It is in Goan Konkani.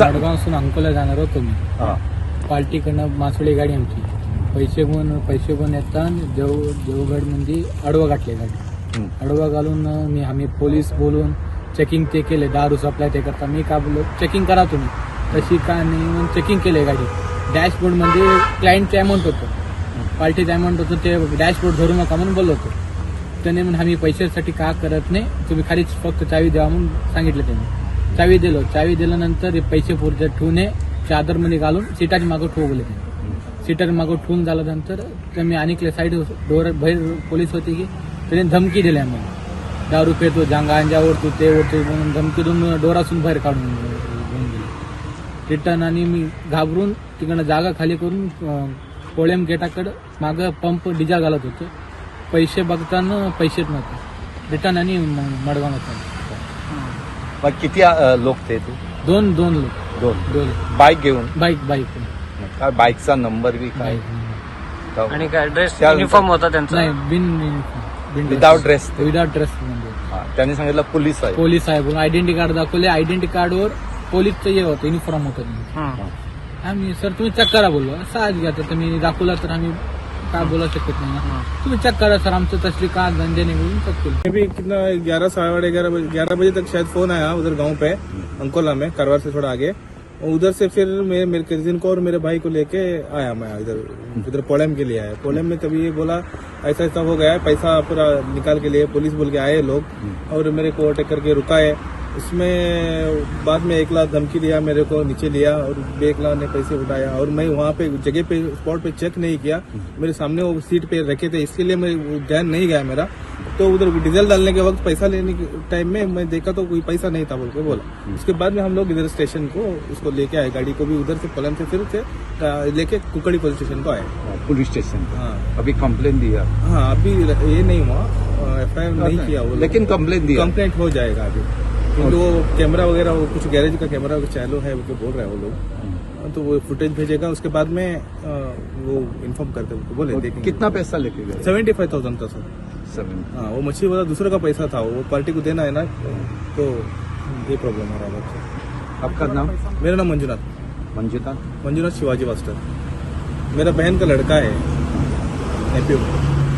मडगावसून अंकोला जाणार होतो मी. हा. पार्टीकडनं मासोळी गाडी आमची. पैसे घेऊन, पैसे घेऊन येताना देवगडमध्ये आडवं घातले गाडी. आडवा घालून मी आम्ही पोलीस बोलून चेकिंग ते केले, दारू सप्लाय ते करता. मी का बोललो, चेकिंग करा तुम्ही, तशी का नाही म्हणून चेकिंग केले गाडी. डॅशबोर्डमध्ये क्लायंटचं अमाऊंट होतं, पार्टीचं अमाऊंट होतं. ते डॅशबोर्ड धरू नका म्हणून बोललो होतो. त्याने म्हणून आम्ही पैशासाठी का करत नाही, तुम्ही खालीच फक्त चावी द्या म्हणून सांगितलं. त्यांनी चावी दिलो. चावी दिल्यानंतर हे पैसे पुरते ठेवून चादरमध्ये घालून सीटाच्या मागं ठेवले त्यांनी. सीटाच्या मागं ठेवून झाल्यानंतर तर मी आणिकले साईड डोर बाहेर पोलीस होते की त्याने धमकी दिली आम्हाला, दारू पेतो, जांगा अंजावर तू ते होते म्हणून धमकी देऊन डोरासून बाहेर काढून घेऊन गेले रिटर्न. आणि मी घाबरून तिकडनं जागा खाली करून कोळेम गेटाकडं मागं पंप डिझेल घालत होतो. पैसे बघताना पैसेच नव्हते रिटर्न आणि मडगाव होता. मग किती लोक ते ते? दोन दोन लोक. दोन? दोन. बाईक घेऊन? Bike bike. काय बाईकचा नंबर बी काय? बाईक. आणि काय ड्रेस, त्यानंतर- युनिफॉर्म होता त्यांचा? नाही, बिन बिन विदाउट ड्रेस? विदाउट ड्रेस म्हणजे. त्यांनी सांगितलं पोलीस आहे? पोलीस आहे म्हणून आयडेंटिटी कार्ड दाखवले. आयडेंटिटी कार्डवर पोलीसचं हे होतं, युनिफॉर्म होतं त्यांचं. आम्ही सर तुम्ही चेक करा बोललो. साज घ्या तर मी दाखवला तर आम्ही काय बोलू शकत नाही ना. तुम्ही चेक करा सर, आमचं तसली का धंदे नाही म्हणून चेक केलं. मैं भी कितना 11, 11:15, 11 बजे तक शायद फोन आया उधर गांव पे, अंकोला में, कारवार से थोड़ा आगे। और उधर से फिर मैं मेरे कजिन को और मेरे भाई को लेके आया मैं इधर। उधर पोलम के लिए आया। पोलम में तभी ये बोला, ऐसा ऐसा हो गया है, पैसा पूरा निकाल के लिए पुलिस बोल के आए लोग और मेरे को ओवरटेक करके रुकाए। उसमें बाद में 1 लाख धमकी दिया, मेरे को नीचे लिया और 1 लाख ने पैसे उठाया। और मैं वहाँ पे जगह पे, स्पॉट पे चेक नहीं किया। मेरे सामने वो सीट पे रखे थे, इसके लिए मैं वो ध्यान नहीं गया मेरा। तो उधर डीजल डालने के वक्त, पैसा लेने के टाइम में मैं देखा तो कोई पैसा नहीं था बोल के बोला। उसके बाद में हम लोग इधर स्टेशन को उसको लेके आए, गाड़ी को भी उधर से, पलम से फिर से लेके कुकड़ी पुलिस स्टेशन को आए। Police station? हाँ। अभी कंप्लेन दिया? हाँ, अभी ये नहीं हुआ, एफआईआर नहीं किया वो लोग। लेकिन कंप्लेन दिया? कंप्लेंट हो जाएगा अभी, क्योंकि वो कैमरा वगैरह, वो कुछ गैरेज का कैमरा चालू है वो बोल रहे हैं वो लोग, तो वो फुटेज भेजेगा। उसके बाद में वो इन्फॉर्म करते हैं, बोले देखेंगे। कितना पैसा लेके गए? 75,000 था सर। सेवन? हाँ, वो मच्छी वाला दूसरे का पैसा था, वो पार्टी को देना है ना, तो ये प्रॉब्लम हो रहा है। आपका नाम? मेरा नाम मंजुनाथ। मंजुनाथ? मंजुनाथ शिवाजी मास्टर। मेरा बहन का लड़का है, नेप्यू।